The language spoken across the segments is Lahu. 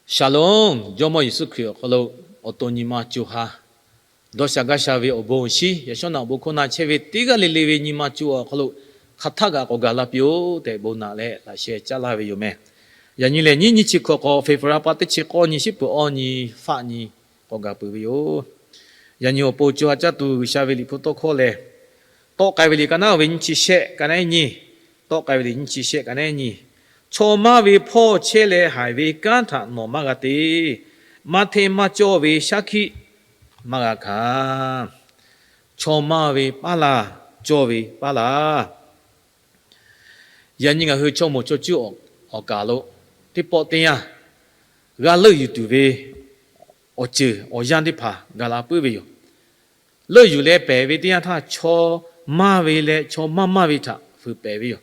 Shalom, Jawˇmawˇ Yeˍsuˆ Hkriꞈ awˬ hk'aw lo awˬ to nyi ma co ha, dawˇ sha gaˇ sha ve awˬ bon awˬ shinˉ, yaꞈ shawˉ naꞈ awˬ bon hkawˇ na chehˇ ve teˇ g'aˇ le le ve nyi ma co awˬ hk'aw lo hk'aˬ htaˆ kaꞈ k'awꞈ gaˬ la piˇ-oˆ tehꞈ bon naꞈ leh laꞈ sheh caˉ laˇ ve yoˬ meh. Yaꞈ nyi lehˬ, nyiˇ nyiˇ chi hkawꞈ k'awꞈ February pa teˇ chi k'awˇ nyi, shiˉ peuˬ awˇ nyi, faˆ nyi k'awꞈ gaˬ peuˬ ve yoˬ. Yaꞈ nyi awˬ pon co ha caˇ tuˬ G'uiˬsha ve Liꞈ hpu tawˇ hkawˇ lehˬ, tawˆ k'ai ve liꞈ ka naˉ ve nyiˇ chi shehˆ ka naˉ nyi, tawˆ k'ai ve liꞈ nyiˇ chi shehˆ ka naˉ nyi, Chaw maˇ ve hpawˇ chehˇ leh haiˬ ve kanˉ htaꞈ nawˬ maˇ g'a te. Maˇ hteˇ maˇ cawˇ ve shaˉ hkiˆ maˇ g'a hkanˍ. Chaw maˇ ve paˉ laˇ, cawˇ ve paˉ laˇ. Yaꞈ nyi ngaˬ hui chaw moˍ chaw cuˇ awˬ kaˍ lo teˇ pawˆ teˇ yanˇ g'a leuˆ yuˬ tuˬ ve awˬ ceuˬ awˬ yanˇ teˇ hpaˍ gaˬ la puiˉ ve yoˬ. Leuˆ yuˬ leh pehˬ ve teˇ yanˇ htaˇ, chaw maˇ ve leh chaw maˇ maˇ ve htaꞈ fuiˍ pehˬ ve yoˬ.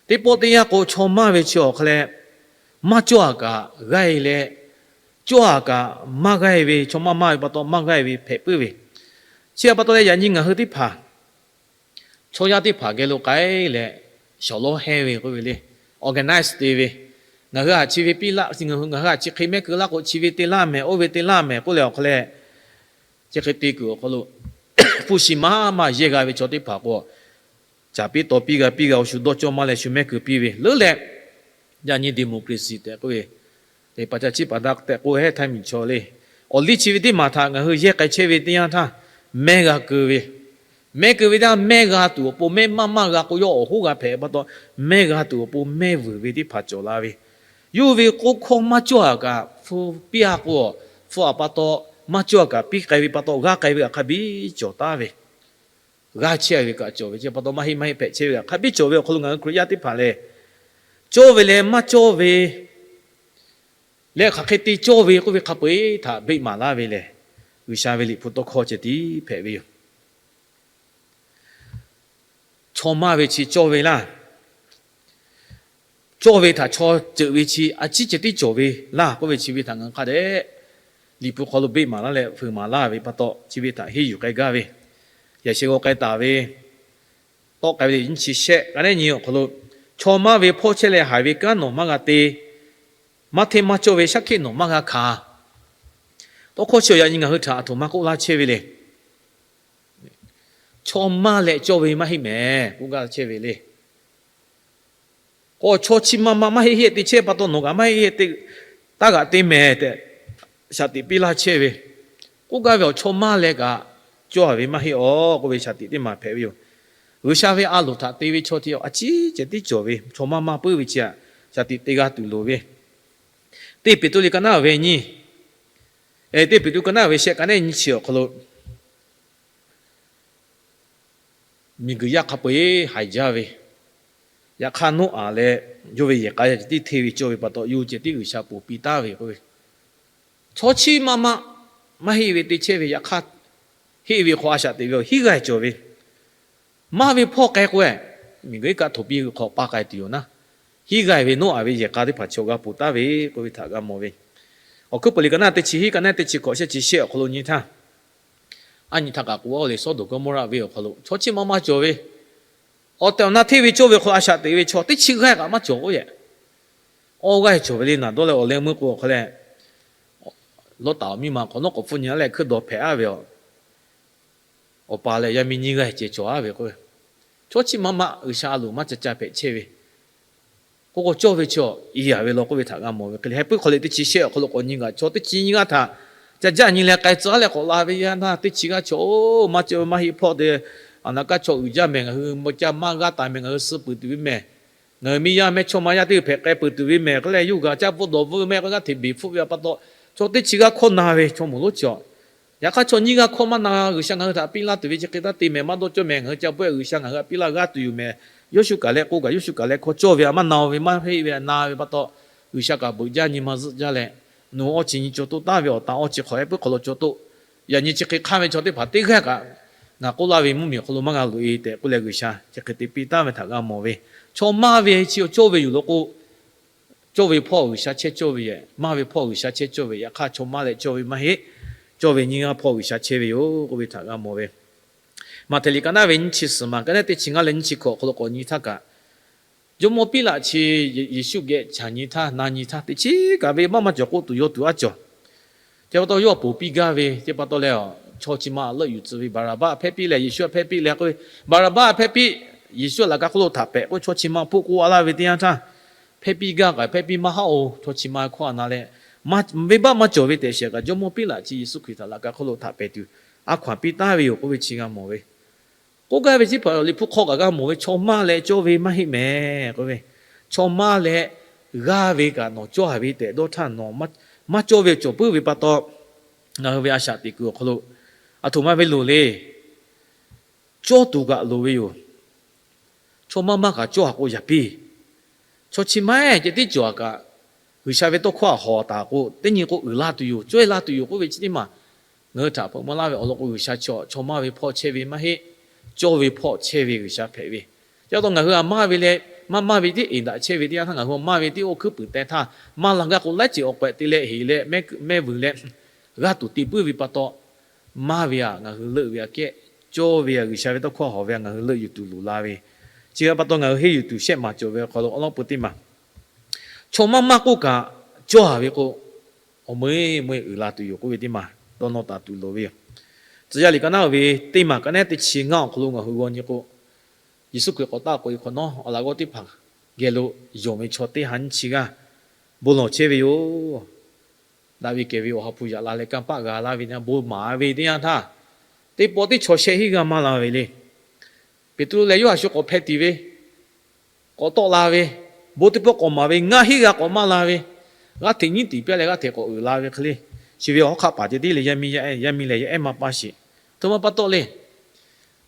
Teˇ pawˆ teˇ yanˇ k'o, chaw maˇ ve chi awˬ hk'a leh maˇ cawˇ a kaꞈ g'aˇ e leh, cawˇ a kaꞈ maˇ g'aˇ e ve, chaw maˇ maˇ ve pa taw maˇ g'aˇ e ve hpehꞈ puiˉ ve. Chi htaꞈ pa taw leh yaꞈ nyi ngaˬ hui teˇ hpaˍ chaw yaˇ teˇ hpaˍ geh lo k'ai leh, shawˍ lawˉ hehnˇ ve k'oˆ ve le, organize te ve, ngaˬ hui htaꞈ chi ve piˇ laˇ, ngaˬ hui htaꞈ chi hk'e mehˉ keu laˇ k'o, chi ve te laˇ mehˍ, oˇ ve te laˇ mehˍ k'oˆ leh awˬ hk'a leh, chi hk'e te kuiˬ awˬ hk'aw lo, hpu shi maˇ maˇ yehˇ g'a ve chaw teˇ hpaˍ k'o, caˍ piˇ taw piˇ g'a piˇ g'a awˬ shu dawˇ cawˇ maˇ leh shu mehˉ keu piˇ ve leuˉ leh, yaꞈ nyi democracy tehꞈ k'oˆ ve, teˇ pa ca ciˉ pa daꞈ tehꞈ k'oˆ hehˉ htaˇ miˬ chaw le. Awˬ liˇ chi ve teˇ maˬ htaꞈ ngaˬ hui yehˇ k'ai chehˇ ve teˇ yanˇ htaˇ, mehˉ g'a keu ve, mehˉ keu ve htaˇ mehˉ g'a tuˬ awˬ pon mehˉ maˇ maˇ g'a k'o, yawˇ awˬ hoˉ g'a hpehꞈ pa taw, mehˉ g'a tuˬ awˬ pon mehˉ vuiˬ ve teˇ hpaˍ cawˬ la ve, yawˇ ve k'oˆ hkawˇ maˇ cawˇ a kaꞈ hpu piˇ a k'o, hpu a pa taw maˇ cawˇ a kaꞈ piˇ k'ai ve pa taw g'aˇ k'ai ve htaꞈ hk'a biˇ cawˬ taˉ ve, g'aˇ chehˇ ve kaꞈ cawˬ ve chi pa taw maˇ heˆ maˇ heˆ hpehꞈ chehˇ ve htaꞈ hk'a biˇ cawˬ ve awˬ hk'aw lo ngaˬ hui Hkriꞈ yaˇ teˇ hpaˍ lehˬ, cawˇ ve leh maˇ cawˇ ve leh hk'aˬ hk'e te cawˇ ve k'oˆ ve hk'a peu-eˬ htaꞈ beˆ maˍ laˇ ve lehˬ, G'uiˬsha ve Liꞈ hpu tawˇ hkawˇ ceh tiˉ hpehꞈ ve yoˬ. Chaw maˇ ve chi cawˇ ve laˇ. Cawˇ ve htaꞈ chaw ceuˬ ve chi a ciˉ ceh tiˉ cawˬ ve laˇ k'oˆ ve chi ve htaꞈ ngaˬ hui hk'a dehꞈ Liꞈ hpu hk'aw lo beˆ maˍ laˇ leh fuiˍ maˍ laˇ ve pa taw, chi ve htaꞈ henˇ yuˬ k'ai gaˇ ve, yaꞈ sheh g'aw k'ai taˍ ve, tawˆ k'ai ve liꞈ nyiˇ chi shehˆ ka naˉ nyi awˬ hk'aw lo, chaw maˇ ve hpawˇ chehˇ leh haiˬ ve kanˉ nawˬ maˇ g'a te. Maˇ hteˇ maˇ cawˇ ve shaˉ hkiˆ nawˬ maˇ g'a hkanˍ. Tawˇ hkawˇ chi yaꞈ nyi ngaˬ hui htaꞈ aˬ htoꞈ ma k'oˆ laˇ chehˇ ve le. Chaw maˇ leh cawˇ ve maˇ heˆ mehˍ k'oˆ gaˇ chehˇ ve le. K'o, chaw chi ma ma maˇ heˆ heˆ te chehˇ pa taw nawˬ kaꞈ maˇ heˆ heˆ te, taˇ g'aꞈ te mehˍ tehꞈ shaˍ tiꞈ piˇ laˇ chehˇ ve, k'oˆ gaˇ ve awˬ chaw maˇ leh kaꞈ cawˇ ve maˇ heˆ aˬ k'oˆ ve shaˍ tiꞈ teˇ maˬ hpehꞈ ve yoˬ. G'uiˬsha ve a loˍ htaꞈ te ve chaw te a ciˉ ceh tiˉ cawˬ ve, chaw maˇ maˇ puiˉ ve chi htaꞈ shaˍ tiꞈ te g'a tuˬ loˍ ve, teˇ Peˍtruˆ liꞈ ka naˉ ve nyiˇ, teˇ Peˍtruˆ ka naˉ ve shehˆ ka naˉ nyi chi awˬ hk'aw lo miˬguiˬ yaˇ hk'a peu-eˬ haiˬ jaˇ ve, yaꞈ hk'aˇ Noˉaꞈ leh yawˇ ve yehˬ k'a yaˇ ceh tiˉ hteˇ ve cawˇ ve pa taw, yawˇ ceh tiˉ G'uiˬsha ponˬ piˇ taˍ ve k'oˆ ve, chaw chi ma ma maˇ heˆ ve te chehˇ ve, yaꞈ hk'aˇ heˆ ve hk'aw a shaꞈ teꞈ ve hiˉ g'aˇ cawˬ ve, maˇ ve hpawˇ k'ai k'o, miˬguiˬ iˉ kaˆ htoꞈ piˇ ve hk'aw pa k'ai tuˬ yoˬ naˉ, hiˉ g'aˇ ve Noˉaꞈ ve yehˬ k'a teˇ hpaˍ chaw g'a ponˬ taˍ ve k'oˆ ve htaꞈ g'a mawˬ ve. Awˬ hkuiˉ peuˬ liꞈ ka naˉ teˇ chi hiˉ ka naˉ teˇ chi hkawꞈ shehˆ chi shehˆ awˬ hk'aw lo nyi htaˇ, a nyi htaˇ kaꞈ k'oˆ a le, Sawˉdonˍ Gawˇmawˇraˆ venˇ awˬ hk'aw lo chaw chi ma ma cawˬ ve, awˬ tehˬ awˬ na hteˇ ve cawˇ ve hk'aw a shaꞈ teꞈ ve chaw teˇ chi g'aˇ kaꞈ maˇ cawˬ k'oˆ yehˬ. Awˇ g'aˇ cawˬ ve le naˍ dawˇ leh awˬ leh meuˇ k'o awˬ hk'aw leh, Lawˇtaˍ awˬ miˇ ma hk'awꞈ nawˉ k'awꞈ hpfuhˇ nyi leh hkui dawˬ hpehꞈ a ve, awˬ pa leh yaˇ miˇ nyiˇ g'aˇ ceh cawˬ a ve k'o, chaw chi ma ma G'uiˬsha a loˍ maˇ ca ca hpehꞈ chehˇ ve, k'oˆ k'o cawˇ ve chi i yaˍ ve law k'oˆ ve htaꞈ g'a mawˬ ve hk'e le. Heh puiˉ hk'aw liꞈ teˇ chi shehˆ awˬ hk'aw lo k'awꞈ nyi g'aꞈ chaw teˇ chi nyiˇ g'aˇ htaꞈ ca jaˇ nyi leh k'ai tcuh a leh k'awꞈ la ve yaˇ naˇ teˇ chi g'aˇ chaw, oˇ maˇ cawˇ ve maˇ heˆ hpawˇ te, aˬ naˍ kaˇ chaw uiˍ jaˇ mehˍ, ngaˬ hui maˇ ca maˇ g'aˇ taˍ mehˍ, ngaˬ hui suh peuˬ tuˬ ve mehˍ, ngaˬ hui miˇ yaˇ mehˇ chawˇ ma yaˇ teˇ hpaˍ k'ai peuˬ tuˬ ve mehˍ k'oˆ leh, yawˇ g'aꞈ caˇ bvuhˆ dawˬ bvuhˆ mehˆ k'oˆ g'aˇ hteꞈ beˬ hpfuhˆ ve pa taw, chaw teˇ chi g'aˇ hkawˇ na ve chaw moˍ lonˉ chi a. Yaꞈ hk'aˇ chaw nyiˇ g'aˇ hkawˇ maˇ na, G'uiˬsha ngaˬ hui htaꞈ piˇ laˇ tuˬ ve chi hk'e taˇ te mehˍ, maˇ dawˇ cawˇ mehˍ, ngaˬ hui ca bvuhˆ G'uiˬsha ngaˬ hui htaꞈ piˇ laˇ g'a tuˬ yoˬ mehˍ, yawˇ shu kaꞈ leh k'oˆ kaꞈ yawˇ shu kaꞈ leh hkawˇ cawˇ ve a maˇ na ve maˇ heˆ ve a na ve pa taw, G'uiˬsha kaꞈ beuꞈ jaˇ nyi ma zuhˆ jaˇ leh, nawˬ hui awˇ chi nyi caw toˆ taˍ ve awˬ tan awˇ chi hk'awꞈ heh puiˉ hk'aw lo caw toˆ. Yaꞈ nyi chi hk'e hk'aˇ ve chaw teˇ hpaˍ teˇ g'aˇ kaꞈ ngaˬ k'oˆ laˇ ve mvuhˇmiˬ awˬ hk'aw lo maˇ g'a loꞈ-e tehꞈ k'oˆ leh G'uiˬsha chi hk'e te piˇ taˍ ve htaꞈ g'a mawˬ ve, chaw maˇ ve chi cawˇ ve yoˬ law k'o, cawˇ ve hpawˇ G'uiˬsha chehˇ cawˇ ve yehˬ, maˇ ve hpawˇ G'uiˬsha chehˇ cawˇ ve, yaꞈ hk'aˇ chaw maˇ leh cawˇ ve maˇ heˆ, cawˇ ve nyiˇ g'aˇ hpawˇ G'uiˬsha chehˇ ve yoˬ k'oˆ ve htaꞈ g'a mawˬ ve. Maꞈhtehˍ liꞈ ka naˉ ve nyiˇ chi suhˍ ma ka naˉ teˇ chi ngaˇ leh nyiˇ chi hkawꞈ awˬ hk'aw lo k'awꞈ nyi htaˇ kaꞈ, Jawˇmawˇ Piˉlaꞈ chi Yeˍsuˆ geh chaꞈ nyi htaˇ na nyi htaˇ teꞈ chiˉ kaꞈ ve maˇ maˇ cawˬ k'oˆ tuˬ yaw tuˬ aˉ cawˬ. Chi pa taw yawˇ ponˬ piˇ gaˇ ve, chi pa taw leh, chaw chi ma leuˆ yuˬ tcuh ve Baˍraˍbaˆ hpehˇ piˇ leh Yeˍsuˆ hpehˇ piˇ leh k'oˆ ve, Baˍraˍbaˆ hpehˇ piˇ, Yeˍsuˆ laꞈ ka hk'oˆ lo htaꞈ pehꞈ k'oˆ ve chaw chi ma hpoˆ k'oˆ a laˇ ve teˇ yanˇ htaˇ, hpehˇ piˇ gaˇ kaꞈ hpehˇ piˇ maˇ haˆ-oˬ, chaw chi ma hkawˇ a na leh, venˇbaˆ maˇ cawˬ ve tehꞈ shehˍ kaꞈ Jawˇmawˇ Piˉlaꞈ chi Yeˍsuˆ Hkriꞈ htaꞈ laꞈ ka hk'oˆ lo htaꞈ pehꞈ tuˬ a hkaw anˬ piˇ taˍ ve yoˬ k'oˆ ve chi g'a mawˬ ve. K'oˆ gaˇ ve chi hpaˍ Liꞈ hpu hk'aw kaꞈ g'a mawˬ ve, chaw maˇ leh cawˇ ve maˇ heˆ mehˍ k'oˆ ve, chaw maˇ leh g'aˇ ve kaꞈ nawˬ cawˇ a ve tehꞈ dawˇ htaˇ nawˬ maˇ cawˇ ve cawˬ puiˉ ve pa taw, ngaˬ hui ve a shaꞈ teꞈ kuiˬ awˬ hk'aw lo aˬ htoꞈ ma ve loˍ le. Cawˇ tuˬ kaꞈ loˍ ve yoˬ. Chaw maˇ maˇ kaꞈ cawˇ a k'o yaꞈ piˇ. Chaw chi ma ceh tiˉ cawˬ a kaꞈ, G'uiˬsha ve tawˇ hkawˇ a hawˍ taˍ k'o, teˇ nyi k'o uiˍ la tuˬ yoˬ, cawehˇ la tuˬ yoˬ k'oˆ ve chi teˇ maˬ ngaˬ hui htaꞈ hpeuꞈ maw laˇ ve awˬ lawn k'o, G'uiˬsha chaw, chaw maˇ ve hpawˇ chehˇ ve maˇ heˆ, cawˇ ve hpawˇ chehˇ ve G'uiˬsha hpehꞈ ve. Chi pa taw ngaˬ hui a maˇ ve leh maˇ maˇ ve tiˉ eˍ daꞈ chehˇ ve teˇ yanˇ htaˇ ngaˬ hui a maˇ ve tiˉ oˇ hkuiˉ puiˍ teh htaˇ maˇ la gaˇ k'o, laiˉ ceuˬ awˬ k'awehꞈ te leh heˍ leh mehˆ vuiˬ leh g'aˇ tuˬ te puiˉ ve pa taw, maˇ ve a ngaˬ hui leuˆ ve aꞈ kehˉ, cawˇ ve a G'uiˬsha ve tawˇ hkawˇ hawˍ ve a ngaˬ hui leuˆ yuˬ tuˬ loˍ la ve. Chi pa taw ngaˬ hui henˇ yuˬ tuˬ shehˆ maˬ cawˬ ve awˬ hk'aw lo awˬ lawn peu teˇ maˬ, chaw maˇ maˇ k'oˆ kaꞈ cawˇ a ve k'o, awˬ meuˇ meuˇ uiˍ la tuˬ yoˬ k'oˆ ve teˇ maˬ dawˇ nawˇ taˍ tuˬ loˍ ve yoˬ. Tcuh yaˇ liꞈ ka naˉ ve teˇ maˬ ka naˉ teˇ chi ngaˇ awˬ hk'aw lo ngaˬ hui g'aw nyi k'o, Yeˍsuˆ Hkriꞈ k'awꞈ taˆ k'oꞈ e hk'awꞈ nawˉ awˬ laꞈ g'awˇ teˇ hpaˍ geh lo yonˍ ve chaw teˇ ha nyiˇ chi g'aˇ bon lawˬ chehˇ ve yoˬ. Daꞈ ve kehˬ ve Awˬ ha hpu yaꞈ la leh kanˇ paˆ g'a laˇ ve bon maˍ ve teˇ yanˇ htaˇ, teˇ pawˆ teˇ chaw shehˆ hinˉ g'aˇ maˇ la ve le. Peˍtruˆ leh Yoˇhanˬ shu k'awꞈ hpeh tiˍ ve, k'awꞈ tawˆ la ve, bon teˇ pawˆ k'awꞈ maˍ ve ngaˇ hinˉ g'aˇ k'awꞈ maˇ la ve, g'aˇ hteꞈ nyiˉ tiˍ piˇ leh g'aˇ hteꞈ k'awꞈ uiˍ la ve hk'e le. Chi ve awˬ hawˉ hk'aˆ paˍ ceh tiˉ leh yaˇ miˇ yaˇ ehˉ, yaˇ miˇ leh yaˇ ehˉ maˇ paˇ sheˍ. Aˬ htoꞈ ma pa taw le.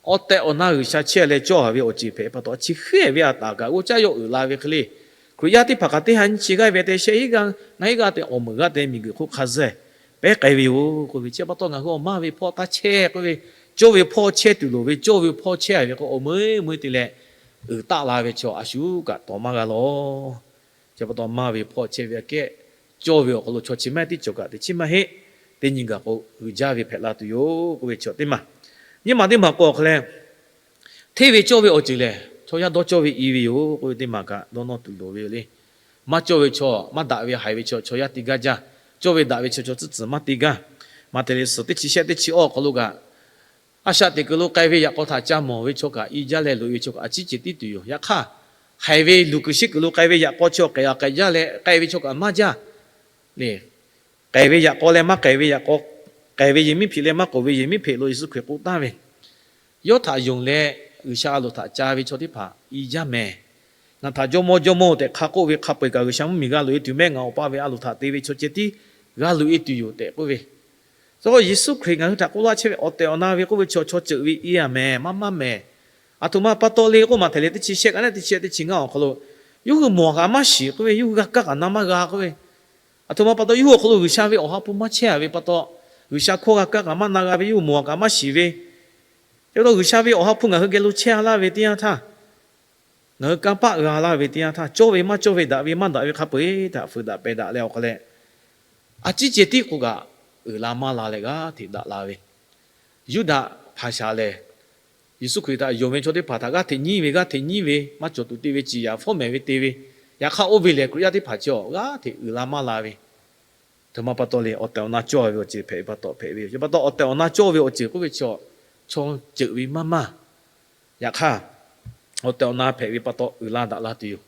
Awˬ tehˬ awˬ na G'uiˬsha chehˇ leh cawˇ a ve awˬ ceuˬ hpehꞈ pa taw, chi hk'e ve a taˍ kaꞈ g'oˇ caˇ yawˇ uiˍ la ve hk'e le. Hkriꞈ yaˇ teˇ hpaˍ kaꞈ teˇ ha nyiˇ chi g'aˇ ve te shehˆ hinˉ g'aˇ ngaˇ hinˉ g'aˇ te awˬ meuˍ g'aˇ te miˬguiˬ hk'oˆ hk'a zuhˇ pehˉ k'ai ve yoˬ k'oˆ ve. Chi pa taw ngaˬ hui awˬ maˇ ve hpawˇ taˇ chehˇ k'oˆ ve, cawˇ ve hpawˇ chehˇ tuˬ loˍ ve, cawˇ ve hpawˇ chehˇ a ve k'o, awˬ meuˇ meuˇ te leh uiˍ taˆ la ve chaw a shu kaꞈ tawˍ maˇ g'a lawˬ. Chi pa taw maˇ ve hpawˇ chehˇ ve aꞈ kehˉ, cawˇ ve awˬ hk'aw lo chaw chi maˇ heˆ tiˉ cawˬ kaꞈ teꞈ chiˉ maˇ heˆ. Teˇ nyi gaˬ k'o uiˍ jaˇ ve hpehꞈ la tuˬ yoˬ k'oˆ ve chi teˇ maˬ. Nyiˇ maˬ teˇ maˬ k'o awˬ hk'aw leh, hteˇ ve cawˇ ve awˬ ceuˬ lehˬ chaw yaˇ dawˇ cawˇ ve i ve yoˬ k'oˆ ve teˇ maˬ kaꞈ dawˇ nawˇ tuˬ loˍ ve yoˬ le. Maˇ cawˇ ve chaw, maˇ daꞈ ve haiˬ ve chaw, chaw yaˇ te gaˇ jaˇ. Cawˇ ve daꞈ ve chaw, chaw tcuhˉ tcuhˍ maˇ te gaˇ. Maꞈhtehˍ liꞈ suhˍ teˇ chi shehˆ teˇ chi awˇ awˬ hk'aw lo kaꞈ, a shaꞈ teꞈ kuiˬ lo k'ai ve yaꞈ k'aw htaꞈ ca mawˬ ve chaw kaꞈ i jaˇ leh loꞈ e ve chaw kaꞈ a ciˉ cehˬ tiˉ tuˬ yoˬ. Yaꞈ hk'aˇ, haiˬ ve luˬ kuiˬ shiˉ kuiˬ lo k'ai ve yaꞈ k'aw chi awˬ k'ehˬ a k'ehˬ jaˇ leh k'ai ve chaw kaꞈ maˇ jaˇ le. K'ehˬ ve yaꞈ k'aw leh maˇ k'ehˬ ve yaꞈ k'aw, k'ehˬ ve yehˬ miˉ hpeꞈ leh maˇ k'oˍ ve yehˬ miˉ hpeꞈ lo Yeˍsuˆ Hkriꞈ k'oˆ taˍ ve, yawˇ htaꞈ yonˍ leh G'uiˬsha a loˍ htaꞈ ca ve chaw teˇ hpaˍ i jaˇ mehˍ. Ngaˬ htaꞈ jawˇmawˇ jawˇmawˇ tehꞈ hk'a k'oˆ ve hk'a peu-eˬ kaꞈ G'uiˬsha mvuhˇmiˬ g'a loꞈ e tuˬ mehˆ, ngaˬ Awˬ pa ve a loˍ htaꞈ te ve chaw ceh tiˉ g'a loꞈ e tuˬ yoˬ tehꞈ k'oˆ ve. Chi Yeˍsuˆ Hkriꞈ ngaˬ hui htaꞈ k'oˆ laˇ chehˇ ve awˬ tehˬ awˬ na ve k'oˆ ve chaw, chaw ceuˬ ve i a mehˍ, maˇ maˇ mehˍ. Aˬ htoꞈ ma pa taw le k'oˆ, Maꞈhtehˍ liꞈ teˇ chi shehˆ ka naˉ teˇ chi shehˆ teˇ chi ngaˇ awˬ hk'aw lo, yawˇ hui mawˬ kaꞈ maˇ shiˍ k'oˆ ve, yawˇ hui g'a kaˇ kaꞈ na maˇ g'a k'oˆ ve, aˬ htoꞈ ma pa taw yawˇ hui awˬ hk'aw lo G'uiˬsha ve Awˬ ha hpu maˇ chehˇ a ve pa taw, G'uiˬsha hkawˇ g'a kaˇ kaꞈ maˇ na g'a ve, yawˇ hui mawˬ kaꞈ maˇ shiˍ ve. Chi pa taw G'uiˬsha ve Awˬ ha hpu ngaˬ hui geh lo chehˇ a laˇ ve teˇ yanˇ htaˇ, ngaˬ hui kanˇ paˆ g'a laˇ ve teˇ yanˇ htaˇ, cawˇ ve maˇ cawˇ ve, daꞈ ve maˇ daꞈ ve hk'a peu-eˬ htaꞈ fuiˍ daꞈ pehˬ daꞈ leh awˬ hk'aw leh, a ciˉ ceh tiˉ k'o kaꞈ uiˍ la maˇ la leh g'aˇ hteꞈ daꞈ la ve, Yuˇdaꞈ hpaˍ shaˍ lehˬ, Yeˍsuˆ Hkriꞈ htaꞈ yonˍ ve chaw teˇ hpaˍ htaꞈ g'aˇ hteꞈ nyiˉ ve, g'aˇ hteꞈ nyiˉ ve, maˇ cawˬ tuˬ te ve ciˍ yaꞈ fawˉ mehˍ ve te ve, yaꞈ hk'aˇ oˇ ve lehˬ Hkriꞈ yaˇ teˇ hpaˍ chi g'aˇ hteꞈ uiˍ la maˇ la ve, aˬ htoꞈ ma pa taw le, awˬ tehˬ awˬ na cawˇ ve awˬ ceuˬ hpehꞈ ve pa taw hpehꞈ ve yoˬ. Chi pa taw awˬ tehˬ awˬ na cawˇ ve awˬ ceuˬ k'oˆ ve chi, chaw ceuˬ ve maˇ maˇ. Yaꞈ hk'aˇ, awˬ tehˬ awˬ na hpehꞈ ve pa taw uiˍ la daꞈ la tuˬ yoˬ.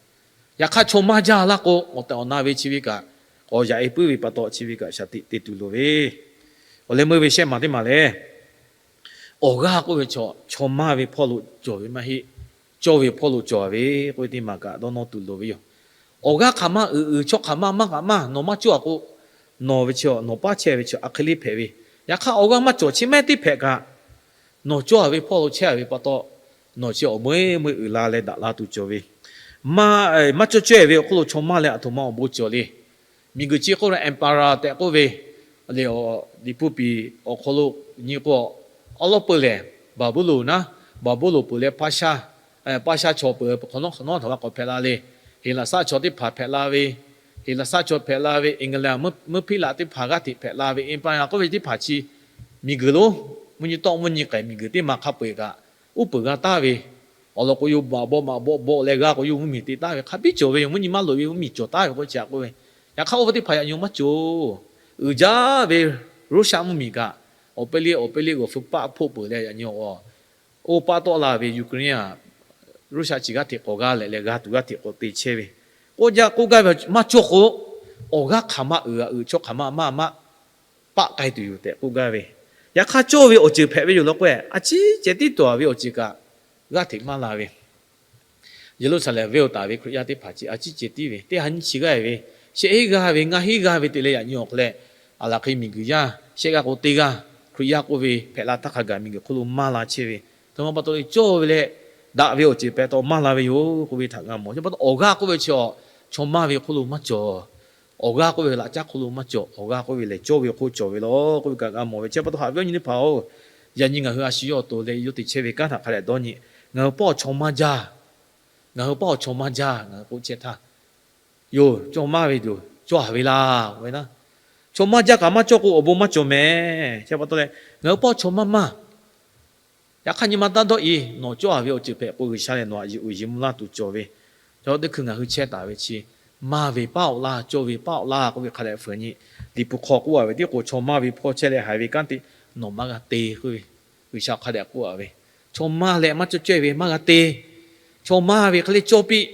Yaꞈ hk'aˇ, chaw maˇ jaˇ laˇ k'o, awˬ tehˬ awˬ na ve chi ve kaꞈ k'awꞈ yaꞈ e puiˉ ve pa taw chi ve kaꞈ shaˍ tiꞈ te tuˬ loˍ ve. Awˬ leh meuˇ ve shehˆ maˬ teˇ maˬ lehˬ, awˬ g'aˇ k'oˆ ve chaw, chaw maˇ ve hpawˇ lo cawˬ ve maˇ heˆ, cawˇ ve hpawˇ lo cawˬ ve k'oˆ ve teˇ maˬ kaꞈ dawˇ nawˇ tuˬ loˍ ve yoˬ. Awˬ g'aˇ hk'aˬ ma uiˍ uiˍ chaw hk'aˬ ma maˇ k'aꞈ maˇ nawˬ maˇ cawˇ a k'o, nawˬ ve chi nawˬ paˉ chehˇ ve chi a hk'e le hpehꞈ ve. Yaꞈ hk'aˇ, awˬ g'aˇ maˇ cawˬ chi mehˉ teˇ hpehꞈ kaꞈ, nawˬ cawˇ a ve hpawˇ lo chehˇ a ve pa taw, nawˬ chi awˬ meuˇ meuˇ uiˍ la leh daꞈ la tuˬ cawˬ ve. Maˇ, maˇ cawˇ cawehˇ ve awˬ hk'oˆ lo chaw maˇ leh aˬ htoꞈ ma awˬ bon cawˬ le. Miˬguiˬ chi k'oˆ leh emperor tehꞈ k'oˆ ve, le, liꞈ hpu piˍ awˬ hk'aw lo nyi k'o, awˉ lawˉ peu lehˬ, Baˍbuˍlonˍ naˉ, Baˍbuˍlonˍ peuˬ leh Paˇshaˆ, Paˇshaˆ chaw peuˬ hk'awꞈ nawˉ hk'awꞈ nawˉ htaꞈ g'a k'awꞈ hpehꞈ la le. Heˍlaˍsaˆ chaw teˇ hpaˍ hpehꞈ la ve, Heˍlaˍsaˆ chaw hpehꞈ la ve, England meuˇ hpiˉ laꞈ teˇ hpaˍ g'aˇ hteꞈ hpehꞈ la ve, emperor k'oˆ ve teˇ hpaˍ chi miˬguiˬ lonˉ, mvuhˇ nyi tawˆ mvuhˇ nyi k'ehˬ miˬguiˬ teˇ ma hk'a peu-eˬ kaꞈ uˉ peunˍ g'a taˍ ve, Awˬ lawn k'o, yawˇ maꞈ bawˆ maꞈ bawˆ bawˆ leh g'aˇ k'o, yawˇ mvuhˇmiˬ te taˍ ve hk'a biˇ cawˬ ve yoˬ. Mvuhˇ nyi maˇ loꞈ ve mvuhˇmiˬ cawˬ taˍ ve k'o, chi htaꞈ k'oˆ ve. Yaꞈ hk'aˇ, oˇ ve teˇ hpaˍ yaꞈ nyi maˇ cawˬ. Uiˍ jaˇ ve Russia mvuhˇmiˬ kaꞈ, awˬ pehˇ liˇ awˬ pehˇ liˇ g'awˬ hpfuh paˆ hpoˆ peuˬ leh yaꞈ nyi awˬ oˇ paˆ tawˆ la ve Ukraine aꞈ, Russia chi g'aˇ hteꞈ k'awꞈ g'aˇ leh leh g'a tuˬ g'aˇ hteꞈ k'awꞈ te chehˇ ve. K'oˆ jaˇ k'oˆ gaˇ ve maˇ cawˬ k'o, awˬ g'aˇ hk'aˬ ma uiˍ aꞈ uiˍ, chaw hk'aˬ ma maˇ maˇ paˆ k'ai tuˬ yoˬ tehꞈ k'oˆ gaˇ ve. Yaꞈ hk'aˇ, cawˇ ve awˬ ceuˬ hpehꞈ ve yoˬ law k'o, a ciˉ ceh tiˉ tuˬ a ve awˬ ceuˬ kaꞈ g'aˇ hteꞈ maˇ la ve. Yeˍruˆsaˍlehnˍ venˇ oˇ taˍ ve Hkriꞈ yaˇ teˇ hpaˍ chi a ciˉ ceh tiˉ ve, teˇ ha nyiˇ chi g'aˇ ve, shehˆ heˆ g'aˇ ve, ngaˇ heˆ g'aˇ ve te leh yaꞈ nyi awˬ hk'aw leh, aˬ laˬ hk'e miˬguiˬ yaˇ shehˆ g'aˇ k'o teˇ g'aˇ, Hkriꞈ yaˇ k'oˆ ve hpehꞈ la htaˇ hk'a gaˬ miˬguiˬ hk'oˆ lo maˇ la chehˇ ve. Htoꞈ ma pa taw leh cawˇ ve leh daꞈ ve awˬ ceuˬ pehꞈ taw maˇ la ve yoˬ k'oˆ ve htaꞈ g'a mawˬ. Chi pa taw awˬ g'aˇ k'oˆ ve chi awˬ chaw maˇ ve hk'oˆ lo maˇ cawˬ. Awˬ g'aˇ k'oˆ ve laꞈ caˉ hk'oˆ lo maˇ cawˬ. Awˬ g'aˇ k'oˆ ve lehˬ cawˇ ve hk'oˆ cawˬ ve law k'oˆ ve kaꞈ g'a mawˬ ve. Chi pa taw haꞈ ve awˬ nyi teˇ hpaˍ-oˬ, yaꞈ nyi ngaˬ hui a shu yawˇ awˬ to leh yawˇ te chehˇ ve kanˉ htaꞈ hk'a dehꞈ dawˇ nyi. Ngaˬ hui paˉ awˬ chaw maˇ jaˇ. Ngaˬ hui paˉ awˬ chaw maˇ jaˇ. Ngaˬ hui k'oˆ chehˇ htaˇ, yoˬ, cawˇ maˇ ve yoˬ, cawˇ a ve laˇ k'oˆ ve na. Chaw maˇ jaˇ kaꞈ maˇ cawˇ k'o awˬ bon maˇ cawˬ mehˍ. Chi pa taw leh ngaˬ hui paˉ awˬ chaw maˇ maˇ. Yaꞈ hk'aˇ nyi ma taˇ dawˇ i, nawˬ cawˇ a ve awˬ ceuˬ hpehꞈ k'o G'uiˬsha lehˬ nawˬ aꞈ yeˬ uiˍ yeˬ mvuh laˇ tuˬ cawˬ ve. Chaw teˇ hkui ngaˬ hui chehˇ taˍ ve chi, maˇ ve paˉ awˬ laˇ, cawˇ ve paˉ awˬ laˇ k'oˆ ve hk'a dehꞈ fuiˍ nyi. Liꞈ hpu hk'aw k'oˆ a ve tiˉ k'o, chaw maˇ ve hpawˇ chehˇ leh haiˬ ve kanˉ te nawˬ maˇ g'a te k'oˆ ve, G'uiˬsha hk'a dehꞈ k'oˆ a ve. Chaw maˇ leh maˇ cawˇ cawehˇ ve maˇ g'a te. Chaw maˇ ve hk'e le cawˇ piˇ,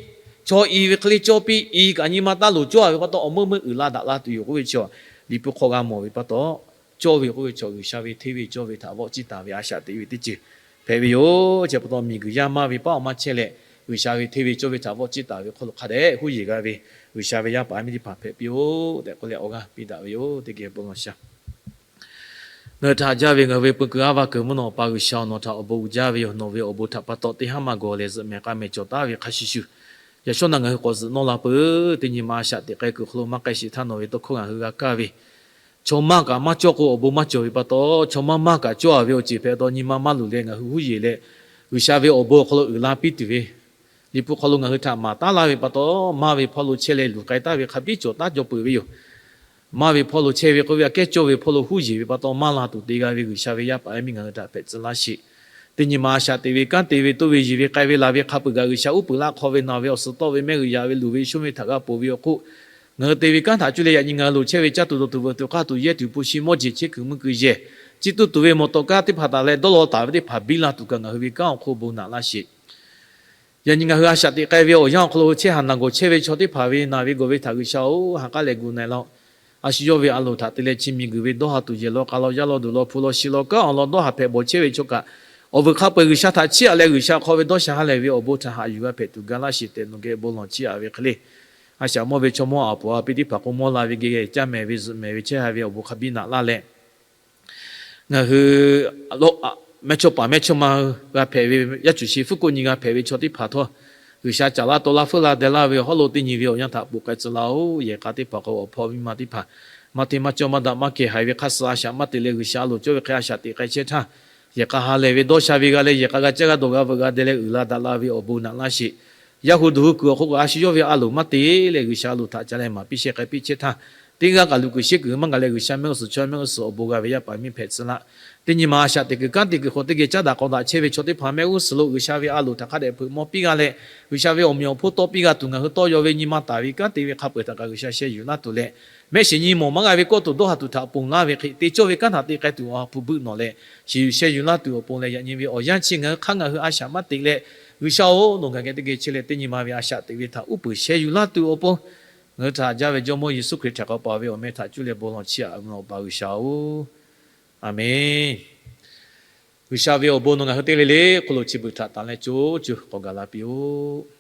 chaw i ve hk'e le cawˇ piˇ, i kaꞈ nyi ma taˇ loˍ cawˇ a ve pa taw awˬ meuˇ meuˇ uiˍ la daꞈ la tuˬ yoˬ k'oˆ ve chi, Liꞈ hpu hk'aw g'a mawˬ ve pa taw, cawˇ ve k'oˆ ve chaw G'uiˬsha ve hteˇ ve cawˇ ve htaꞈ vawˆ ciˇ taˍ ve a shaꞈ teꞈ ve teˇ ceuˬ hpehꞈ ve yoˬ. Chi pa taw miˬguiˬ yaˇ maˇ ve paˉ awˬ maˇ chehˇ leh, G'uiˬsha ve hteˇ ve cawˇ ve htaꞈ vawˆ ciˇ taˍ ve hk'aw lo hk'a dehꞈ huˉ yeˬ g'a ve, G'uiˬsha ve yaˇ paˍ yaˇ miˇ teˇ hpaˍ hpehꞈ piˇ-oˆ tehꞈ k'oˆ leh awˬ g'aˇ piˇ daꞈ ve yoˬ. Teˇ geh bon lawˬ shaˍ. Ngaˬ hui htaꞈ haꞈ jaˇ ve ngaˬ hui ve peu kuiˬ aˉ va kuiˬ mvuhˇ naw Awˬ pa G'uiˬsha-oˬ, nawˬ htaꞈ awˬ bon uiˍ jaˇ ve yoˬ. Nawˬ ve awˬ bon htaꞈ pa taw teˇ haˉ maˇ gawˬ leh zuhꞈ mehˍ k'a mehˍ cawˬ taˉ ve hk'a shuˍ shuˍ, yaꞈ shawˉ naꞈ ngaˬ hui k'awꞈ zuhꞈ nawˇ la peuˬ. Teˇ nyi ma a shaꞈ teꞈ k'ai kuiˬ hk'aw lo maˇ k'ai sheˍ htaˇ nawˬ ve tawˇ hkawˇ ngaˬ hui g'a kaˇ ve, chaw maˇ kaꞈ maˇ cawˇ k'o awˬ bon maˇ cawˬ ve pa taw, chaw maˇ maˇ kaꞈ cawˇ a ve awˬ ceuˬ hpehꞈ taw nyi ma maˇ luˬ leh ngaˬ hui huˉ yeˬ leh, G'uiˬsha ve awˬ bon awˬ hk'aw lo uiˍ la piˇ tuˬ ve Liꞈ hpu hk'aw lo ngaˬ hui htaꞈ maˍ taˉ laˇ ve pa taw, maˇ ve hpawˇ lo chehˇ leh luˬ k'ai taˍ ve hk'a biˇ cawˬ taˉ jaw peuˬ ve yoˬ. Maˇ ve hpawˇ lo chehˇ ve k'oˆ ve aꞈ kehˉ cawˇ ve hpawˇ lo huˉ yeˬ ve pa taw maˇ la tuˬ te g'a ve G'uiˬsha ve yaˇ paˍ yaˇ miˇ ngaˬ hui htaꞈ hpehꞈ tcuh laˇ sheˍ. Teˇ nyi ma a shaꞈ teꞈ ve kanˉ te ve toˇ ve yiˬ ve k'ai ve laˬ ve hk'a peuˬ kaꞈ G'uiˬsha uˉ peunˍ laˇ hk'aw ve naˬ ve awˬ suhˍ tawˆ ve mehˆ g'uiˬ yaꞈ ve luˬ ve shonˇ ve htaꞈ g'a ponˬ ve awˬ hk'oˆ, ngaˬ hui te ve kanˉ htaꞈ cuˇ leh yaꞈ nyi ngaˬ hui loˍ chehˇ ve caˇ tuˬ dawˬ tuˬ veuꞈ tuˬ k'aˇ tuˬ yehˇ tuˬ hpu shi mawˇ jeˬ chehˇ kuiˬ mvuhˇ kuiˬ yehˬ, chi tuˇ tuˬ ve mawˬ tawꞈ kaˇ teˇ hpaˍ taˍ leh dawˇ law taˍ ve teˇ hpaˍ biˇ la tuˬ kaꞈ ngaˬ hui ve kanˉ awˬ hk'oˆ bon naꞈ laˇ sheˍ. Yaꞈ nyi ngaˬ hui a shaꞈ teꞈ k'ai ve awˬ yanˇ awˬ hk'aw lo chehˇ haˍ naˬ gawˬ chehˇ ve chaw teˇ hpaˍ ve naˬ ve gawˬ ve htaꞈ G'uiˬsha-oˬ, ha k'aˉ leh gu na-e laˇ-oˆ. A shu yawˇ ve a loˍ htaꞈ te leh chi miˬguiˬ ve dawˇ ha tuˬ yehˬ law k'a law yaˇ law duˬ law hpu law shi law kanˉ awˬ lawn dawˇ ha hpehꞈ bawˬ chehˇ ve chaw kaꞈ, awˬ vuiˬ hk'a peu-eˬ G'uiˬsha htaꞈ chiˇ aꞈ leh G'uiˬsha hk'aw ve dawˇ sha ha lehˬ ve awˬ bon htaꞈ haꞈ yuˬ g'a hpehꞈ tuˬ ga laˇ sheˍ tehꞈ nawˬ geh bon lawˬ chiˇ aꞈ ve hk'e le. A shaꞈ mawˇ ve chaw mawˇ aˬ poˍ a piˇ teˇ hpaˍ k'o mawˇ la ve geh geh caˇ mehˍ ve zuhꞈ mehˍ ve chehˇ ha ve awˬ bon hk'a biˇ naꞈ laˇ leh, ngaˬ hui mehˇchawˇ paˍ mehˇchawˇma g'a hpehꞈ ve, yaˇ cuˬ shi fuˉ koˆ nyi g'a hpehꞈ ve chaw teˇ hpaˍ htawˇ, G'uiˬsha caˍ laˇ taw laˇ feuˉ la deh laˇ ve hawˉ lo teˇ nyi ve awˬ yanˇ htaꞈ poˬ k'ai tcuh laˇ-oˆ. Yehˬ k'a teˇ hpaˍ k'o awˬ hpawˇ miˇ ma teˇ hpaˍ maˇ hteˇ maˇ cawˇ maˇ daꞈ maˇ kehˬ haiˬ ve hk'a suh a shaꞈ maˇ te leh G'uiˬsha a loˍ cawˇ ve hk'e a shaꞈ teꞈ k'ai chehˇ htaˇ, yehˬ k'a ha lehˬ ve dawˇ sha ve g'a leh yehˬ k'a g'a caˇ g'a dawˬ g'a veuꞈ g'a deh leh uiˍ la daꞈ la ve awˬ bon naꞈ laˇ sheˍ. Yaˇ hu duˬ hu kuiˬ awˬ hk'oˆ kaꞈ a shu yawˇ ve a loˍ maˇ te leh G'uiˬsha a loˍ htaꞈ ca leh maˍ piˇ shehˇ k'ai piˇ chehˇ htaˇ, teˇ g'aˇ kaꞈ luˬ kuiˬ sheˉ kuiˬ maˇ g'a leh G'uiˬsha mehˆ g'uˇ suhˍ chaw mehˆ g'uˇ suhˍ awˬ bon g'a ve yaˇ paˍ miˇ hpehꞈ tcuh laˇ. Teˇ nyi ma a shaꞈ teꞈ kuiˬ kanˉ te kuiˬ hk'aw teˇ geh caˉ daꞈ k'aw daꞈ chehˇ ve chaw teˇ hpaˍ mehˆ g'uˇ suhˍ lo G'uiˬsha ve a loˍ htaꞈ hk'a dehꞈ hpeuꞈ maw piˇ g'a leh, G'uiˬsha ve awˬ meꞈ awˬ hponˇ tawˆ piˇ g'a tuˬ ngaˬ hui tawˇ yaw ve nyi ma taˍ ve kanˉ te ve hk'a peu-eˬ htaꞈ kaꞈ G'uiˬsha sheh yuˬ laˇ tuˬ leh, mehˆ shiˍ nyi mawˬ maˇ g'a ve kawˇ tuˬ dawˇ ha tuˬ htaꞈ ponˬ laˇ ve hk'e te cawˇ ve kanˉ htaꞈ te k'ai tuˬ awˬ ha hpu beuˆ nawˬ leh, shiˍ yuˬ sheh yuˬ laˇ tuˬ awˬ pon leh yaꞈ nyi ve awˬ yanˇ chi ngaˬ hui hk'aˇ ngaˬ hui a shaꞈ maˇ te leh, G'uiˬsha-oˬ, nawˬ ngaˬ geh teˇ geh chehˇ leh teˇ nyi ma ve a shaꞈ teꞈ ve htaꞈ uˉ peunˍ sheh yuˬ laˇ tuˬ awˬ pon, ngaˬ hui htaꞈ haꞈ jaˇ ve Jawˇmawˇ Yeˍsuˆ Hkriꞈ htaꞈ k'awꞈ pa ve awˬ meh htaꞈ cuˇ leh bon lawˬ chiˇ aꞈ ve Awˬ pa G'uiˬsha-oˬ, Aˍmenˍ. G'uiˬsha ve awˬ bon nawˬ ngaˬ hui teˇ g'aˇ le le hk'oˆ lo chi beuꞈ htaꞈ tanˬ leh co co k'awꞈ gaˬ la piˇ-oˆ.